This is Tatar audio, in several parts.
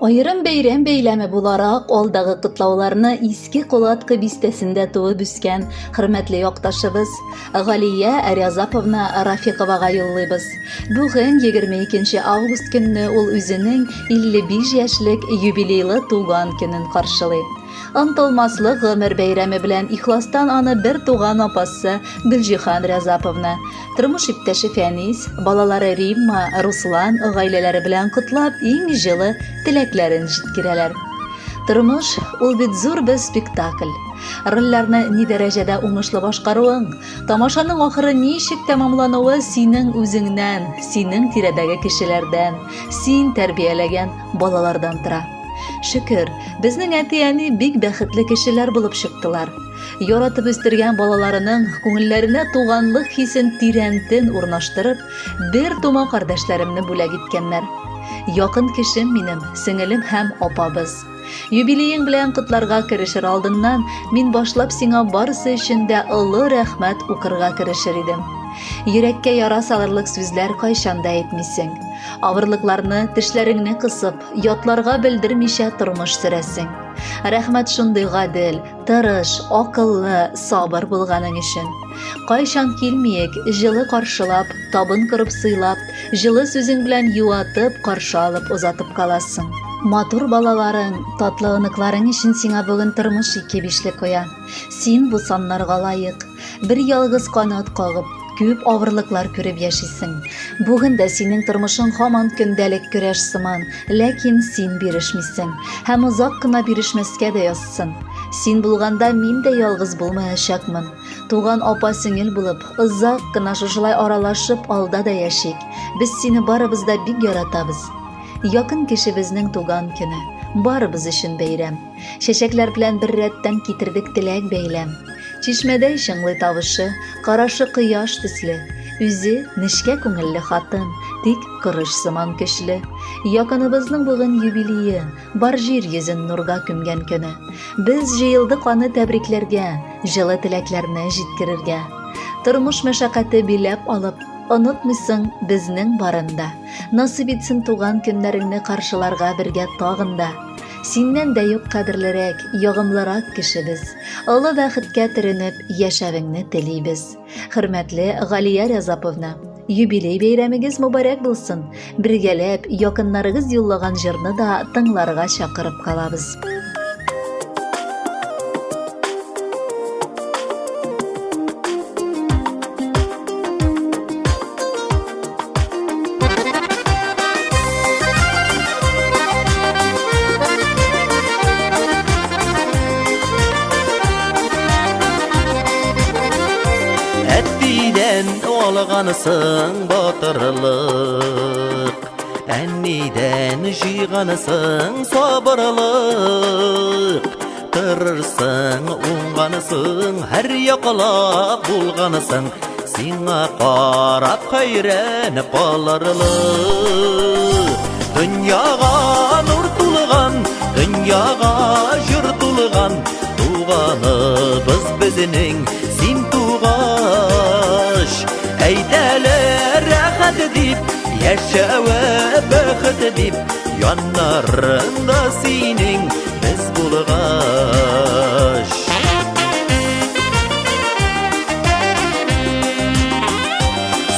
Аерым бәйрәм бәйләме буларак алдагы котлауларны Иске Кулаткы бистәсендә туып үскән хөрмәтле якташыбыз Галия Рязаповна Рафиковага юллыйбыз. Бүген 22 август көнне ул үзенең 55 яшьлек юбилейлы туган көнен каршылый. Онытылмаслык гомер бәйрәме белән ихластан аны бер туган апасы Гөлҗиһан Рязаповна, тормыш иптәше Фәнис, балалары Римма, Руслан гаиләләре белән котлап, иң җылы теләкләрен җиткерәләр. Тормыш ул бит зур бер спектакль. Рольләрне ни дәрәҗәдә уңышлы башкаруың, тамашаның ахыры ничек тәмамлануы синең үзеңнән, синең тирәдәге кешеләрдән, син тәрбияләгән балалардан тора. Шөкер, безнең әти-әни бик бәхетле кешеләр булып чыктылар. Яратып үстергән балаларының күңелләренә туганлык хисен тирәнтен урнаштырып, бер тума кардәшләремне бүләк иткәннәр. Якын кешем минем, сеңелем һәм апабыз. Юбилеең белән котларга керешер алдыннан, мин башлап сиңа барысы өчен дә олы рәхмәт укырга керешер идем. Йөрәккә яра салырлык сүзләр кайчан да әйтмисең. Авырлыкларны тешләреңне кысып, Ятларга белдермичә тормыш сөрәсең. Рәхмәт шундый гадел, тырыш, акыллы, сабыр булганың өчен. Кайчан килмиек, җылы каршылап, табын корып сыйлап, җылы сүзең белән юатып, каршы алып озатып каласың. Матур балаларың, татлы оныкларың өчен сиңа бүген тормыш ике бишле куя. Син бу саннарга лаек. Бер ялгыз канат кагып, күп авырлыклар күреп яшисең. Бүген дә синең тормышың һаман көндәлек көрәш сыман, ләкин син бирешмисең. Һәм озак кына бирешмәскә дә язсын. Син булганда мин дә ялгыз булмаячакмын. Туган апа-сеңел булып, озак кына шушылай аралашып алда да яшик. Без сине барыбыз да бик яратабыз. Якын кешебезнең туган көне, барыбыз өчен бәйрәм. Чәчәкләр белән бер рәттән китердек теләк бәйләм. Чишмәдәй чыңлый тавышы, карашы кояш төсле. Үзе нечкә күңелле хатын, тик корыч сыман көчле. Якыныбызның бүген юбилее, бар җир йөзен нурга күмгән көне. Без җыелдык аны тәбрикләргә, җылы теләкләрне җиткерергә. Тормыш мәшәкате биләп алып, онытмыйсың безнең барын да. Насыйп итсен туган көннәреңне каршыларга бергә тагын да. Синнән дә юк кадерлерәк, ягымлырак кешебез. Олы бәхеткә төренеп яшәвеңне телибез. Хөрмәтле Галия Рязаповна, юбилей бәйрәмегез мөбарәк булсын. Бергәләп, якыннарыгыз юллаган җырны да тыңларга чакырып калабыз. Әтидән алгансың батырлык, әнидән җыйгансың сабырлык. Тырышсың, уңгансың, һәр яклап булгансың, сиңа карап хәйран калырлык. Дөньяга нур тулган, дөньяга җыр тулган, туганыбыз безнең син тугач. Әйтәле рәхәт дип, яшәве бәхет дип, яннарында синең без булгач.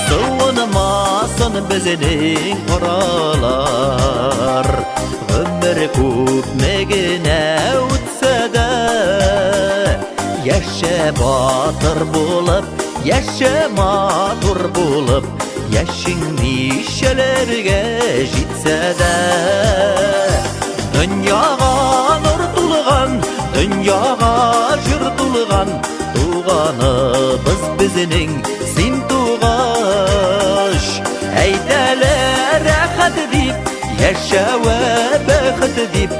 Суынмасын безнең аралар, Гомер күпме генә үтсә дә, Яшә батыр булып, яшә матур булып, Яшең ничәләргә җитсә дә. Дөньяга нур тулган, дөньяга җыр тулган, Туганыбыз безнең син тугач. Әйтәле рәхәт дип, яшәве бәхет дип,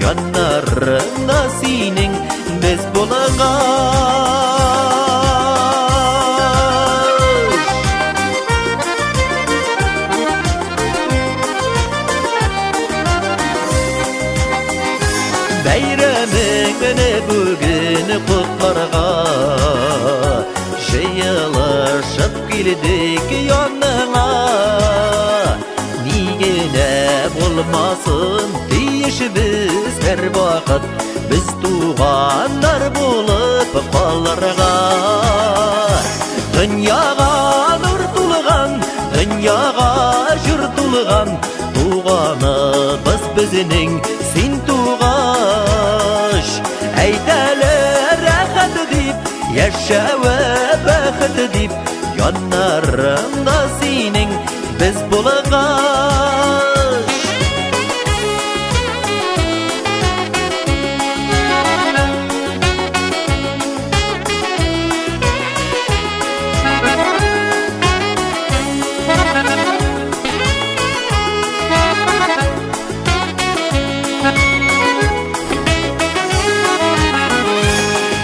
Яннарыңда синең без булгач. Бәйрәмеңне бүген котларга Җыелышып килдек яныңа Ни генә булмасын, тиешбез һәрвакыт без туганнар булып калырга. Дөньяга нур тулган, дөньяга җыр тулган, туганыбыз безнең син тугач. Әйтәле рәхәт дип, яшәве бәхет дип, яннарыңда синең без булгач.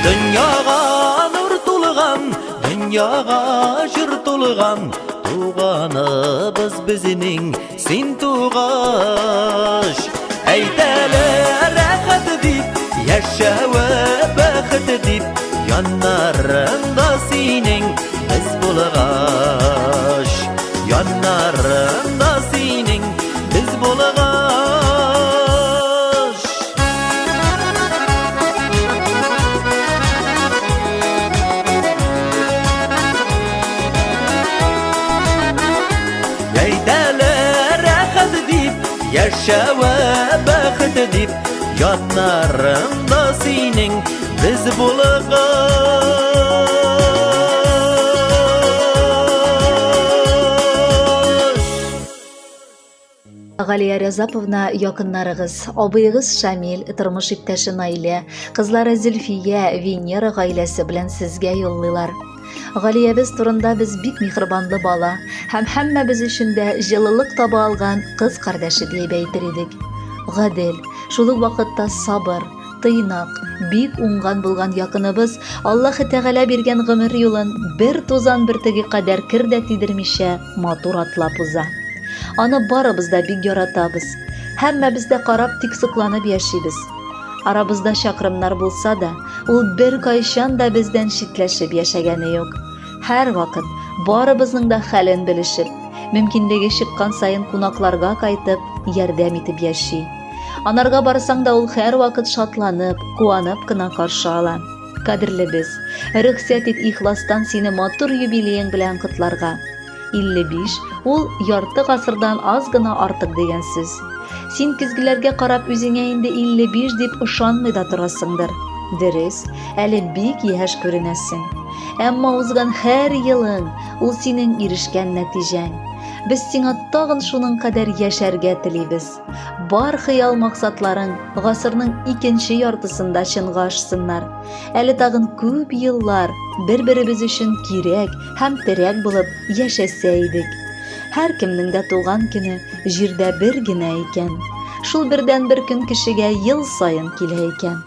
Дөньяга нур тулган, дөньяга җыр тулган, туганыбыз безнең син тугач. Әйтәле рәхәт дип, яшәве бәхет дип, яннарыңда синең без булгач. Яннарыңда синең без булгач. Әйтәле рәхәт дип, яшәве бәхет дип, яннарыңда синең без булгач. Галия Рязаповна, якыннарыгыз, абыегыз Шамил, тормыш иптәше Наилә, кызлары Зөлфия, Венера гаиләсе белән сезгә юллыйлар. Галиябез турында без бик михрибанлы бала һәм һәммәбез өчен дә җылылык таба алган кыз кардәше диеп әйтер идек. Гадел, шул ук вакытта сабыр, тыйнак, бик уңган булган якыныбыз Аллаһы Тәгалә биргән гомер юлын бер тузан бөртеге кадәр кер дә тидермичә матур атлап уза. Аны барыбыз да бик яратабыз. Һәммәбез дә карап тик сокланып яшибез. Арабызда чакрымнар булса да, ул беркайчан да бездән читләшеп яшәгәне юк. Һәрвакыт барыбызның да хәлен белешеп, мөмкинлеге чыккан саен кунакларга кайтып, ярдәм итеп яши. Анарга барсаң да ул һәрвакыт шатланып, куанып кына каршы ала. Кадерлебез, рөхсәт ит ихластан сине матур юбилеең белән котларга. 55, ул ярты гасырдан аз гына артык дигән сүз. Син көзгеләргә карап үзеңә инде 55 дип ышанмый да торасыңдыр. Дөрес, әле бик яшь күренәсең. Әмма узган һәр елың ул синең ирешкән нәтиҗәң. Без сиңа тагын шуның кадәр яшәргә телибез. Бар хыял максатларың гасырның икенче яртысында чынга ашсыннар. Әле тагын күп еллар бер-беребез өчен кирәк һәм терәк булып яшәсә идек. Һәркемнең дә туган көне җирдә бер генә икән. Шул бердәнбер көн кешегә ел саен килә икән.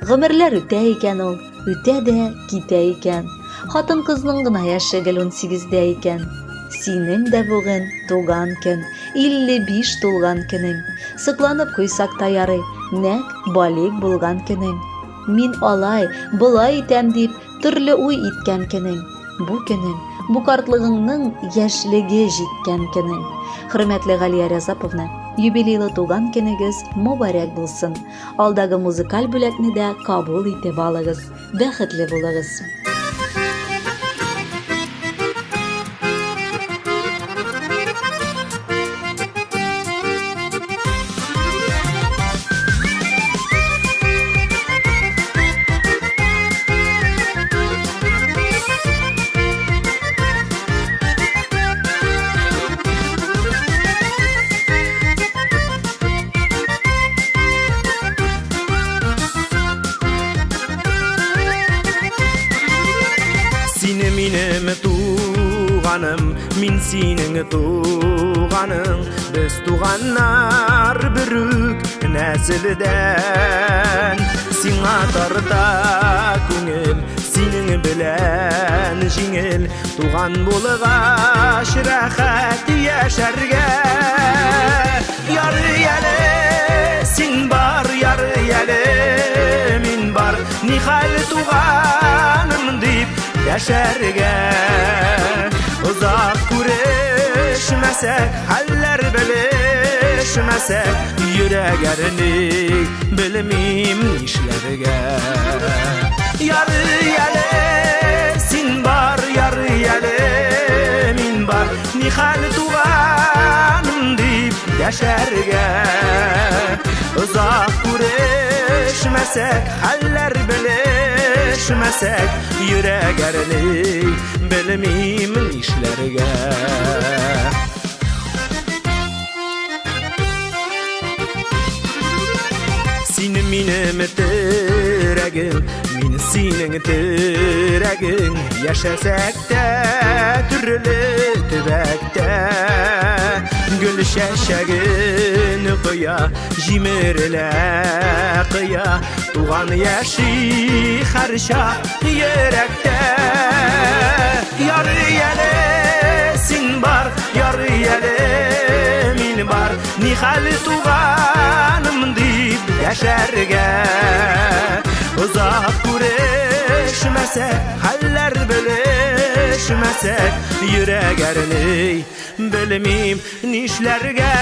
Гомерләр үтә икән ул, үтә дә китә икән. Хатын-кызның гына яше гел 18-дә икән. Синең дә бүген туган көн, 55 тулган көнең. Сокланып куйсак та ярый, нәкъ балигъ булган көнең. Мин алай, болай итәм дип, төрле уй иткән көнең. Бу көнең, бу картлыгыңның яшьлеге җиткән көнең. Хөрмәтле Галия Рязаповна, юбилейлы туган көнегез мобарәк булсын. Алдагы музыкаль бүләкне дә кабул итеп алыгыз. Бәхетле булыгыз. Сине минем туганым, мин синең туганың. Без туганнар бер үк нәселдән. Сиңа тарта күңел, синең белән җиңел. Туган булгач рәхәт яшәргә. Ярый әле син бар, ярый әле мин бар. Нихәл туганым дип яшәргә. Озак күрешмәсәк, хәлләр белешмәсәк, Күрешмәсәк, йөрәк әрни, белмим нишләргә. Ярый әле син бар, ярый әле мин бар, нихәл туганым дип дәшәргә. Озак күрешмәсәк, хәлләр белешмәсәк, йөрәк әрни, белмим нишләргә. Син минем терәгем, мин синең терәгең. Яшәсәк тә төрле төбәктә, гөл чәчәген коя, җимерелә кыя, туган яши һәрчак йөрәктә. Ярый әле син бар, ярый әле мин бар, нихәл туганым дип дәшәргә. Озак күрешмәсәк, хәлләр белешмәсәк, йөрәк әрни, белмим нишләргә.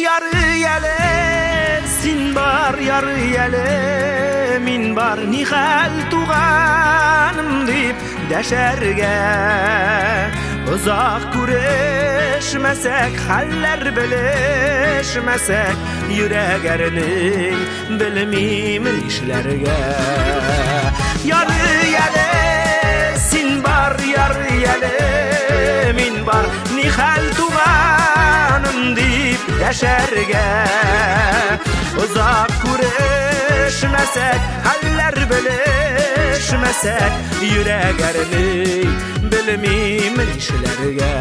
Ярый әле син бар, ярый әле мин бар, нихәл туганым дип дәшәргә. Озак күрешмәсәк, хәлләр белешмәсәк, йөрәк әрни, белмим нишләргә. Ярый әле син бар, ярый әле мин бар, нихәл туганым дип дәшәргә. Озак күрешмәсәк, хәлләр белешмәсәк, йөрәк әрни, белмим нишләргә.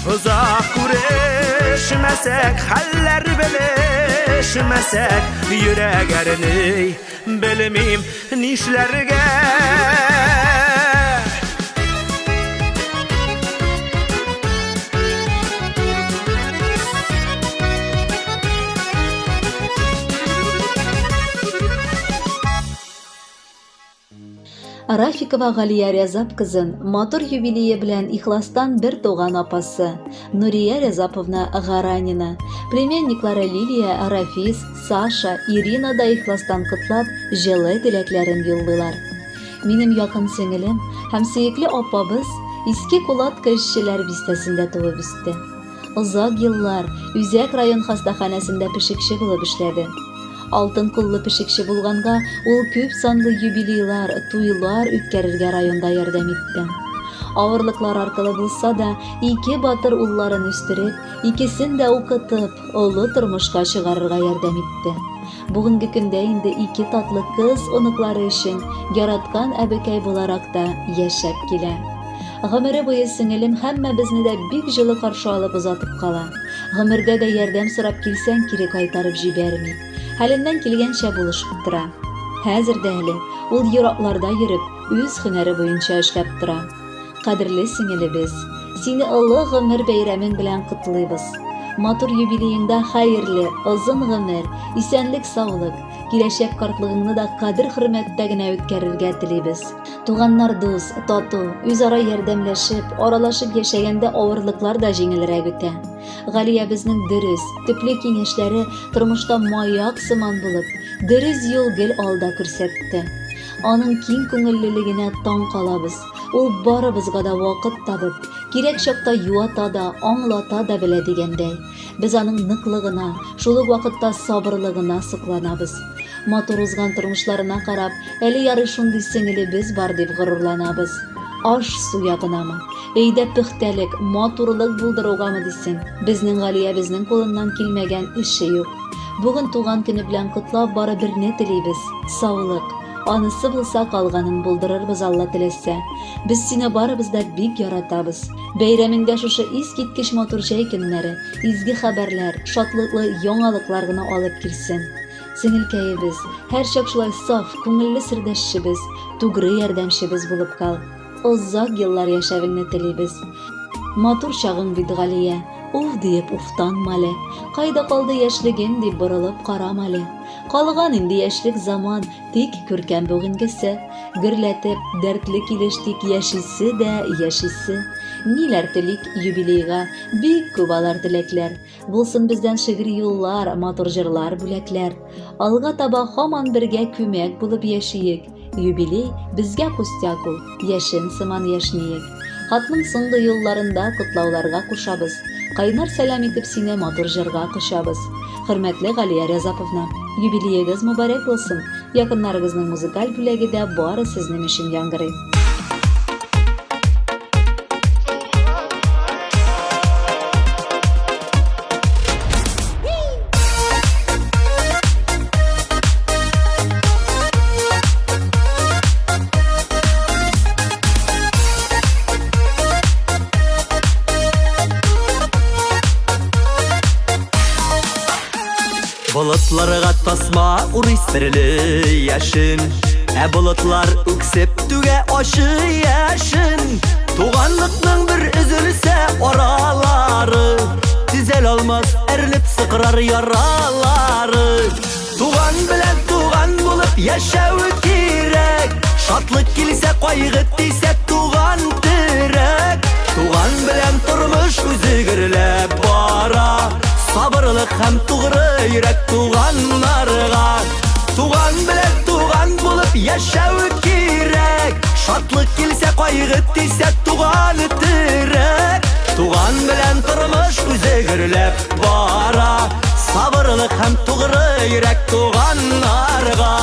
Озак күрешмәсәк, хәлләр белешмәсәк, йөрәк әрни, белмим нишләргә. Рафикова Галия Рязап кызын матур юбилее белән ихластан бер туган апасы Нурия Рязаповна Гаранина, племянниклары Лилия, Рафис, Саша, Ирина да ихластан котлап, җылы теләкләрен юллыйлар. Минем якын сеңелем һәм сөекле апабыз Иске Кулатка эшчеләр бистәсендә туып үсте. Озак еллар Үзәк район хастаханәсендә пешекче булып эшләде. Алтын куллы пешекче булганга, ул күп санлы юбилейлар, туйлар үткәрергә районда ярдәм итте. Авырлыклар аркылы булса да, ике батыр улларын үстереп, икесен дә укытып, олы тормышка чыгарырга ярдәм итте. Бүгенге көндә инде ике татлы кыз оныклары өчен яраткан әбекәй буларак та яшәп килә. Гомере буе сеңелем һәммәбезне дә бик җылы каршы алып озатып кала. Гомердә дә ярдәм сорап килсәң, кире кайтарып җибәрми. Хәленнән килгәнчә булышып тора. Хәзер дә әле ул еракларда йөреп, үз һөнәре буенча эшләп тора. Кадерле сеңелебез, сине олы гомер бәйрәмең белән котлыйбыз. Матур юбилееңда хәерле, озын гомер, исәнлек-саулык, киләчәк картлыгыңны да кадер-хөрмәттә генә үткәрергә телибез. Туганнар дус, тату, үзара ярдәмләшеп, аралашып яшәгәндә авырлыклар да җиңелрәк үтә. Галиябезнең дөрес, төпле киңәшләре тормышта маяк сыман булып, дөрес юл гел алда күрсәтте. Аның киң күңеллелегенә таң калабыз. Ул барыбызга да вакыт табып, кирәк чакта юата да, аңлата да белә дигәндәй. Без аның ныклыгына, шул ук вакытта сабырлыгына сокланабыз. Матур узган тормышларына карап, әле ярый шундый сеңелебез бар дип горурланабыз. Аш-су ягынамы, өйдә пөхтәлек, матурлык булдыругамы дисең, безнең Галиябезнең кулыннан килмәгән эше юк. Бүген туган көне белән котлап бары берне телибез, саулык. Анысы булса, калганын булдырырбыз, Алла теләсә. Без сине барыбыз да бик яратабыз. Бәйрәмеңдә шушы искиткеч матур җәй көннәре, изге хәбәрләр, шатлыклы яңалыклар гына алып килсен. Сеңелкәебез, һәрчак шулай саф, күңелле сердәшчебез, тугры ярдәмчебез булып кал. Озак еллар яшәвеңне телибез. Матур чагың бит, Галия, уф диеп уфтанма әле. Кайда калды яшьлегем дип борылып карама әле. Калган инде яшьлек заман, тик күркәм бүгенгесе. Гөрләтеп, дәртле килеш тик яшисе дә яшисе. Ниләр телик юбилейга, бик күп алар теләкләр. Булсын бездән шигъри юллар, матур җырлар, бүләкләр. Алга таба һаман бергә күмәк булып яшиек. Юбилей безгә пустяк ул, яшен сыман яшьниек. Хатның соңгы юлларында котлауларга кушабыз. Кайнар сәлам итеп сине матур җырга кочабыз. Хөрмәтле Галия Рязаповна, юбилеегыз мөбарәк булсын! Якыннарыгызның музыкаль бүләге дә бары сезнең өчен яңгырый. Болытларга тасма урый серле яшен, Ә болытлар үксеп түгә ачы яшен. Туганлыкның бер өзелсә аралары, Төзәл алмас әрлеп сыкрар яралары. Туган белән туган булып яшәү кирәк, Шатлык килсә, кайгы тисә, туган терәк. Туган белән тормыш үзе гөрләп бара, Сабырлык һәм тугры йөрәк туганнарга. Туган белән туган булып яшәү кирәк, Шатлык килсә, кайгы тисә, туган терәк. Туган белән тормыш үзе гөрләп бара, Сабырлык һәм тугры йөрәк туганнарга.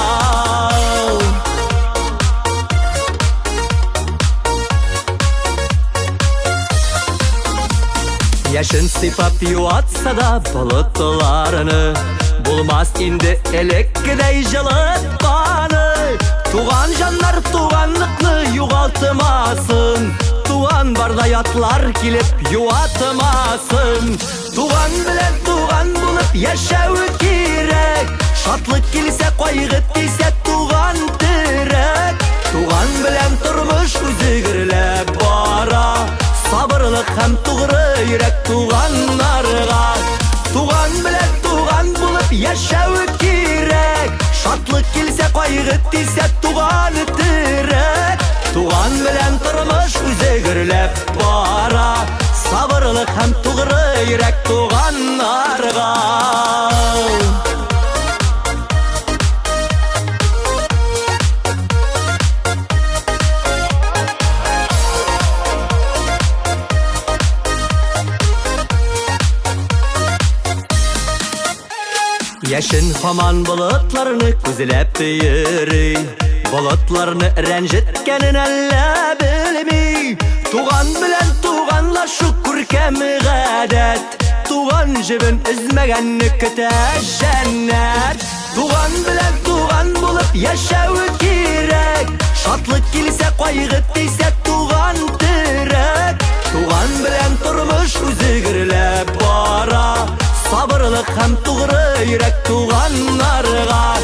Яшен сыйпап юатса да болытларны, Булмас инде элеккедәй җылытканы. Туган җаннар туганлыкны югалтмасын, Туган барда ятлар килеп юатмасын. Туган белән туган булып яшәү кирәк, Шатлык килсә, кайгы тисә, туган терәк. Туган белән тормыш үзе гөрләп бара, Сабырлык һәм тугры йөрәк туганнарга. Туган белән туган булып яшәү кирәк, Шатлык килсә, кайгы тисә, туган терәк. Туган белән тормыш үзе гөрләп бара, Сабырлык һәм тугры йөрәк туганнарга. Яшен һаман болытларны күзләп йөри, Болытларны рәнҗеткәнен әллә белми. Туган белән туганлашу күркәм гадәт, Туган җебен өзмәгәнне көтә җәннәт. Туган белән туган булып яшәү кирәк, Шатлык килсә, кайгы тисә, туган терәк. Туган белән тормыш үзе гөрләп бара, Сабырлык һәм тугры йөрәк туганнарга.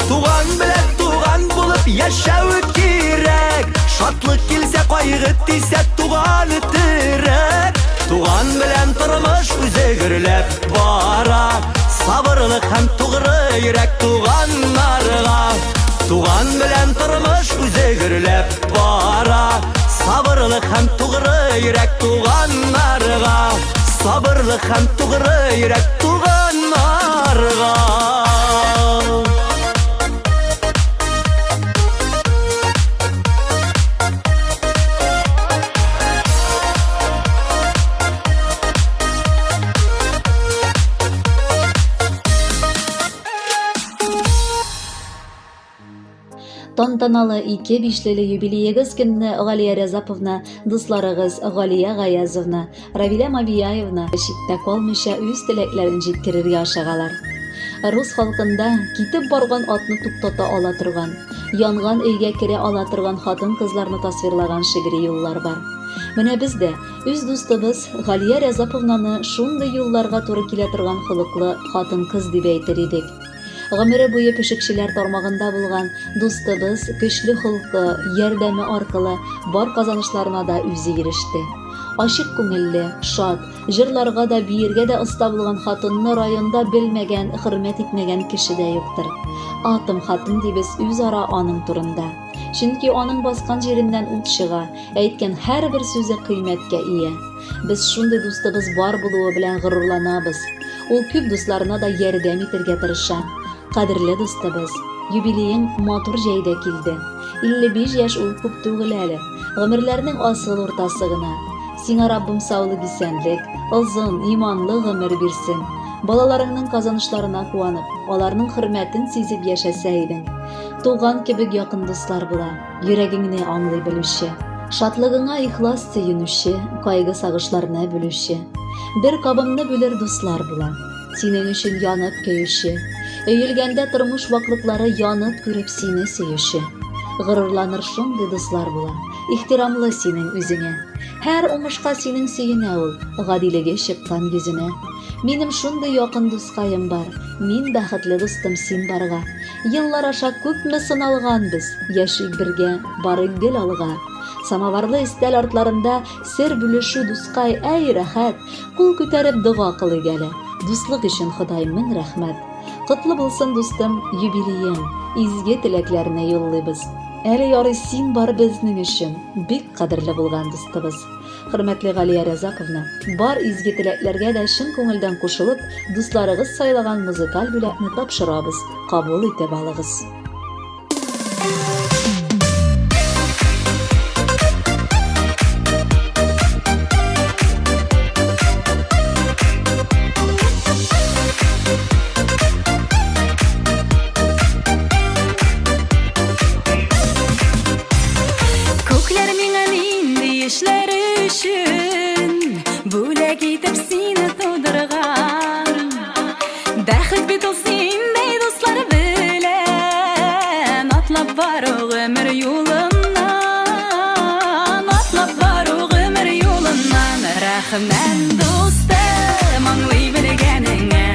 Туган белән туган булып яшәү кирәк, Шатлык килсә, кайгы тисә, туган терәк. Туган белән тормыш үзе гөрләп бара, Сабырлык һәм тугры йөрәк туганнарга. Туган белән тормыш үзе гөрләп бара, Сабырлык һәм тугры йөрәк туганнарга. Сабырлык һәм тугры йөрәк туганнарга. Тантаналы ике бишлеле юбилеегыз көнне Галия Рязаповна, дусларыгыз Галия Гаязовна, Равилә Мавияевна читтә калмыйча үз теләкләрен җиткерергә ашыгалар. Рус халкында китеп барган атны туктата ала торган, янган өйгә керә ала торган хатын-кызларны тасвирлаган шигъри юллар бар. Менә без дә үз дустыбыз Галия Рязаповнаны шундый юлларга туры килә торган холыклы хатын-кыз дип әйтер идек. Гомере буе пешекчеләр тармагында булган дустыбыз көчле холкы, ярдәме аркылы бар казанышларына да үзе иреште. Ачык күңелле, шат, җырларга да, биергә дә оста булган хатынны районда белмәгән, хөрмәт итмәгән кеше дә юктыр. Атом хатын дибез үзара аның турында. Чөнки аның баскан җиреннән ут чыга, әйткән һәрбер сүзе кыйммәткә ия. Без шундый дустыбыз бар булуы белән горурланабыз. Ул күп дусларына да ярдәм итергә тырыша. Кадерле дустыбыз, юбилеең матур җәйдә килде. 55 яшь ул күп түгел әле. Гомерләрнең асыл уртасы гына. Сиңа Раббым саулык-исәнлек, озын, иманлы гомер бирсен. Балаларыңның казанышларына куанып, аларның хөрмәтен сизеп яшәсә идең. Туган кебек якын дуслар була, йөрәгеңне аңлый белүче. Шатлыгыңа ихлас сөенүче, кайгы-сагышларны бүлүче. Бер кабымны бүлер дуслар була. Синең өчен янып көюче. Өелгәндә тормыш ваклыклары янып күреп сине сөюче. Горурланыр шундый дуслар була. Ихтирамлы синең үзеңә. Һәр уңышка синең сөенә ул, гадилеге чыккан йөзенә. Минем шундый якын дускаем бар, мин бәхетле дустым син барга. Еллар аша күпме сыналган без, яшик бергә, барыйк гел алга. Самоварлы өстәл артларында сер бүлешү дускай, әй рәхәт! Кул күтәреп дога кылыйк әле. Дуслык өчен Ходай мең рәхмәт. Котлы булсын, дустым, юбилеең. Изге теләкләрне юллыйбыз. Әле ярый син бар безнең өчен, бик кадерле булган дустыбыз. Хөрмәтле Галия Рәзаковна, бар изге теләкләргә дә чын күңелдән кушылып, дусларыгыз сайлаган музыкаль бүләкне тапшырабыз, кабул итеп алыгыз. Күкләр миңа нинди эшләр өчен Бүләк итеп сине тудырган Бәхет бит ул синдәй дуслар белән Атлап бару гомер юлыннан Атлап бару гомер юлыннан Рәхмәт, дустым, аңлый белгәнеңә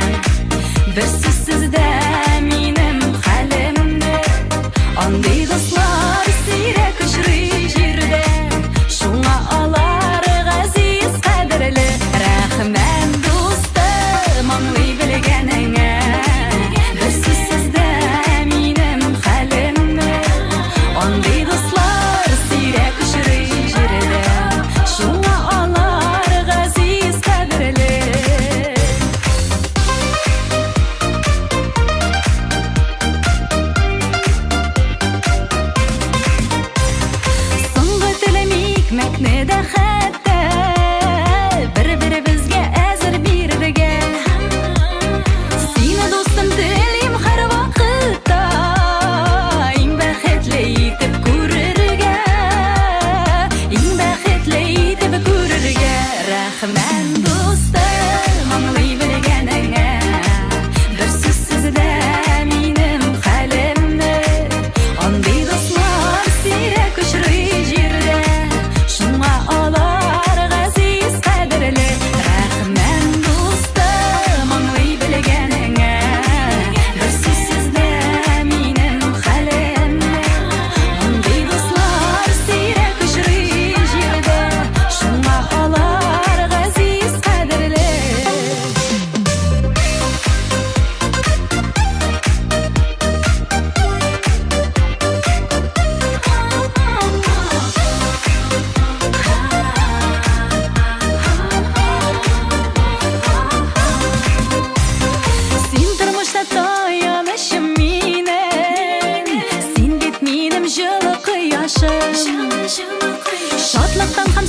Бер сүзсез дә минем хәлемне Андый дуслар сирәк очрый җирдә Шуңа алар газиз, кадерле Рәхмәт, дустым, аңлый белгәнеңә Бер сүзсез дә минем хәлемне Андый дуслар сирәк очрый җирдә Шуңа алар газиз, кадерле Соңгы телем икмәкне дә хәтта Бер-беребезгә әзер бирергә. Сине, дустым, телим һәрвакытта Иң бәхетле итеп күрергә, Иң бәхетле итеп күрергә. Рәхмәт, дустым, аңлый белгәнеңә. Бер сүзсез дә минем хәлемне. Андый дуслар сирәк очрый җирдә. Шуңа алар газиз, кадерле. Рәхмәт, дустым, аңлый белгәнеңә. Бер сүзсез дә минем хәлемне. Андый дуслар сирәк очрый җирдә. Шуңа алар газиз, кадерле. Син тормышта таянычым минем, Син бит минем җылы кояшым. Шатлыктан һәм